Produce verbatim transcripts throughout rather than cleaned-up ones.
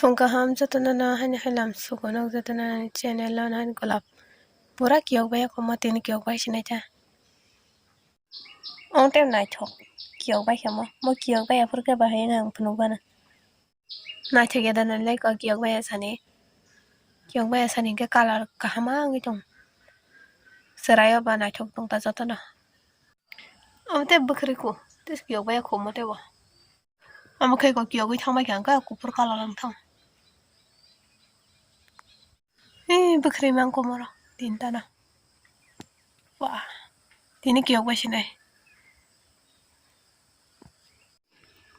Tong kaham jotono no haini hai lam sugo nok jotono ani channel o nang golap pura kiyok bai ya komo tini kiyok bai sinai ta. Ong tem naithok kiyok bai khe mo, mo kiyok bai aphuru khe bahai wng phunuk gana. Naithok ya da nang lai ko kiyok bai ya sani. Kiyok bai ya sani hwnkhe colour kaham wngwi tong. Chwrai o ba naithok tong ta jotono. Omo tei bwkhwrwi kho, tei kiyok bai kho omo tei bo. Omo khe kok kiyogwi thangbai kha, hwnkhe kuphur colour wng thang. Ee, bwkhwrwi mang kho moro, tinta no. Wah, tini kiyok bai sinai.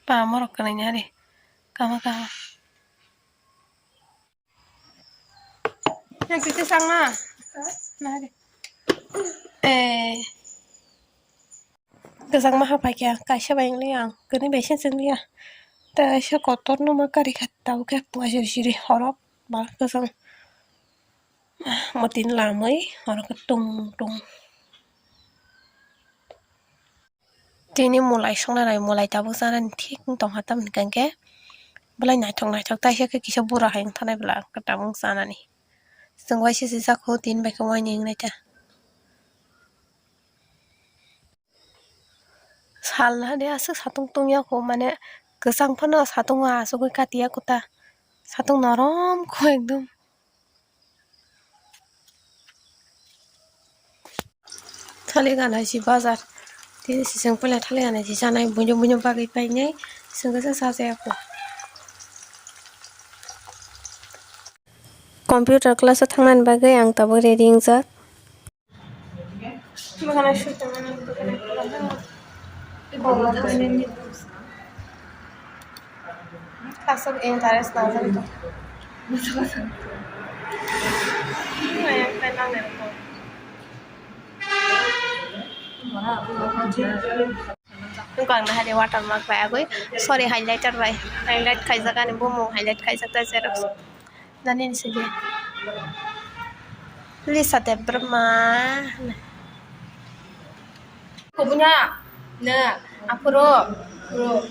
Pa, morok kwrwini ari, kama kama. Yang titi sanga. Nari. Eh. Kwchangma hapai khe kaisa bai wngli ang kwrwi bai se chwngli ya. Tei kaisa kotor numa kari kha tabuk khe puaijak siri horok ba kwchang. Mo tini lamwi horok khe tung tung. Tini mwlai songna nai mwlai tabuk chanani thik wng tongkha tamni hwnkhe belai naithok naithok taisa khe kisa bura hai wng thanai bwla tabuk chanani. Chwng waisa se jak kho tini bai khe waini wng nai ta. Sal hai de aswk satung tungya kho mane kwchang phano satungo achugwi katiya kho ta satung norom kho ekdom. Thali gana si bazar. Tini sisang pula thali gana si sanai bunyo bunyo bagwi painai sengkhe sa sajaya kho. Computer class o thangnani bagwi ang tabuk ready wngjak. Aswk interest nang jani to. Nokha ang nahari watermark bai agwi, sorry, highlighter bai highlight khaijak ani bumung, highlight khaijak ta xerox. Nani ni sidi Lisa Debbarma. Kubunya ne aphuru, aphuru.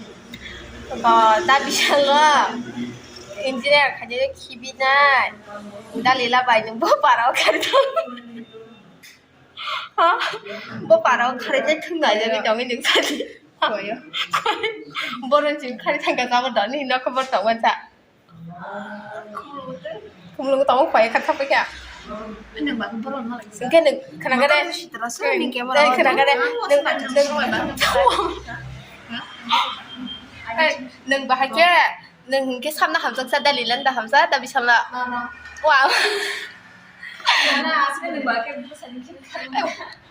Ko ta bisalo engineer khaje khibinai. Dalila bai nung bo parao kharto. Ha? Bo parao kharwi tei thung nai jani tongwi nung sadi. Boron chini khari thangka jabo doni nokho bo tongma ja. Khumulung tongma khwaya kha thapwi kha. Hwnkhe nung khna kare. Tei khna kare. Nung, nung, nung bahai khe. Nung hwnkhe samna hamjaksa, Dalilan da hamsa, da bisamla. Wa.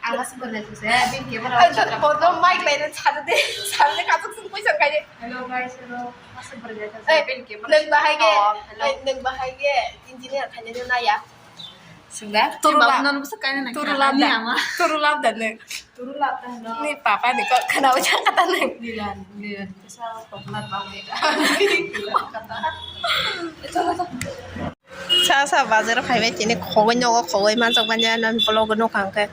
Ang aswk bwrwi se, bini khe bono. Bono mic laina chado de, samne katok sung poisa khaide. Hello guys, hello. Aswk bwrwi se, bini khe bono. Nung bahai khe, nung bahai khe engineer khainai no naya. Sungda. Turu lab nang bwswk kainwi nang. Turu lab da. Turu lab da nung. Turu lab da nung. Ni papa ni kok khna ujang kata nung. Lilan, lilan. Sa popular bang ni da. Kata. Sa sa bazar phaibai tini khogoi nogo khogoi manjak manya nan vlog nukha hwnkhe.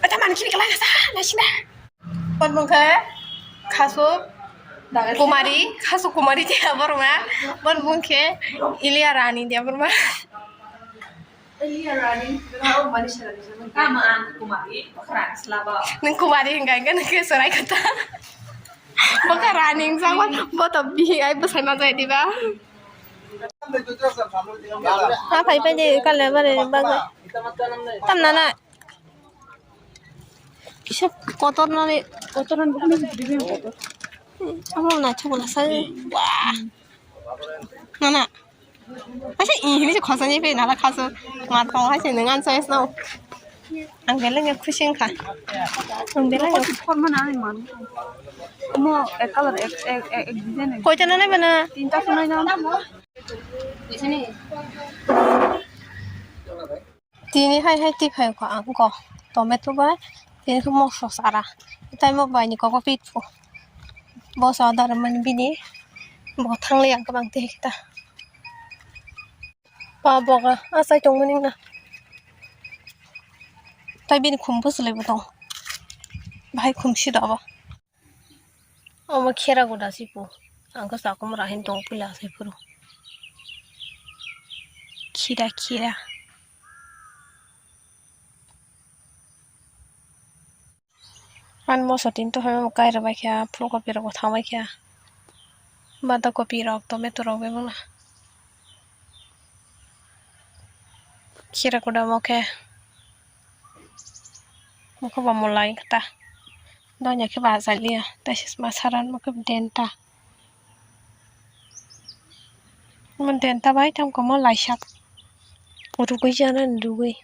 Eta mankhini kwlai kha sa naisina. Boni bung khe Khasu Kumari, Khasu Kumari tiya borma. Boni bung khe Ilia Rani tiya borma. Ilia Rani, Kama ang Kumari, Bakarani selaba. Nung Kumari hingga hingga nung khe serai kata. Bakarani hingga bo to bihi ai bwsai ma jai diba. Ha phai phai de kale bare baga. Tam nana. Kisa kotor nani, kotor nani bukan sih, dia yang kotor. Amo na chukula sa. Wah. Nana. Asa ini sih khosanya pe nala khasu. Mat kong hai sih dengan saya snow. Ang beleng ya khushi kha. Ang beleng ya. Forma nani man. Mo ek color ek ek ek design. Koi ta nana bana. Tinta sunai na. Tini hai hai twi phai kho ang kho tomato bai tini khe moso sara tei mo bai ni kok o pitbu bo sa da rwmani bini bo thangliya ang kwbang twi hai khe ta pa boga achai tongmani wngna tei bini khum bwchwlwi bo tongo bahai khum sida obo. Omo khera goda se po. Ang khe chakum rahin tong pila se phuru. Khira khira. Ani moso tin to hai kai rwbai kha, phulkopi rok bo thangbai kha. Banda kopi rok, tomato rok bebak na. Khira kuda mo khe. Mokhe bo mulai khe ta. Donya khe ba achai liya. Tei se ma saran mokhe denta. Mo denta bai tamo khe mo laisa. Rugui jana ni rugui.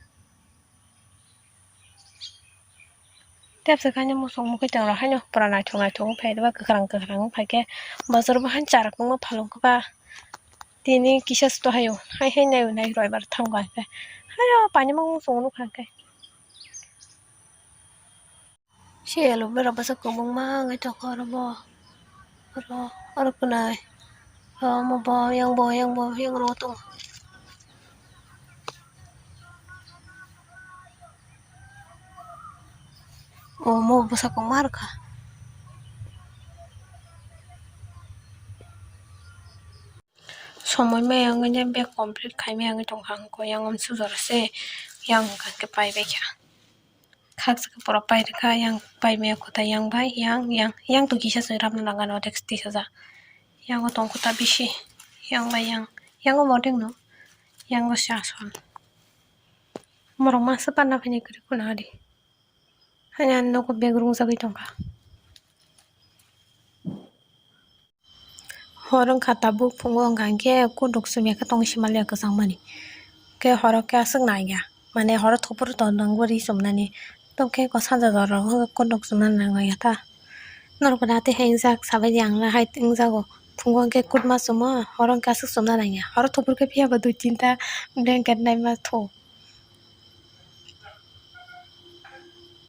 Tei bwswk haino muchung mukhe tongrok haino pura naithok naithok wng phai rwba kwkhwrang kwkhwrang wng phai khe bwswk bo haino chara kwbangma phalung khe ba tini kisa se to haio hai hai nai nai rwui bar thang bai khe haio painima muchung nukha khe se aloe vera bwswk kwbangma wngwi tongkha oro bo oro oro kwnai omo bo yang bo yang bo yang ro tongo. Omo bwsa kwma rwkha. Somoi maya wngwi bag complete khaimaya wngwi tongkha, hwnkhe yang amsuk jora se yang hwnkha khe paibaikha. Khaksa khe borok pairwkha, yang paimaya kwtai yang bai, yang, yang, yang to kisa se ramna nang gana, odex tisajak. Yang o tongkha ta bisi, yang bai yang, yang o modeng no, yang o se asol. Borok masa panna phainai kwrwi khuna di. Haino ani nogo bag rwngjagwi tongkha. Hor wngkha tabuk, phungo wngkha hinkhe kuduk chumya khe tong sima le kwchangmani. Khe horo khe aswk naiya, mane horo thopor tong nangbo ri chumnani. Tobokhe sanja jora o kuduk chumna nangya ta. Norok bai tei hai wngjak sabaidi ang hai wngjago. Phungo hinkhe kuduma chumo, horo hinkhe aswk chumna nangya. Horo thopor khe phiyaba dui tinta blanket naima tho.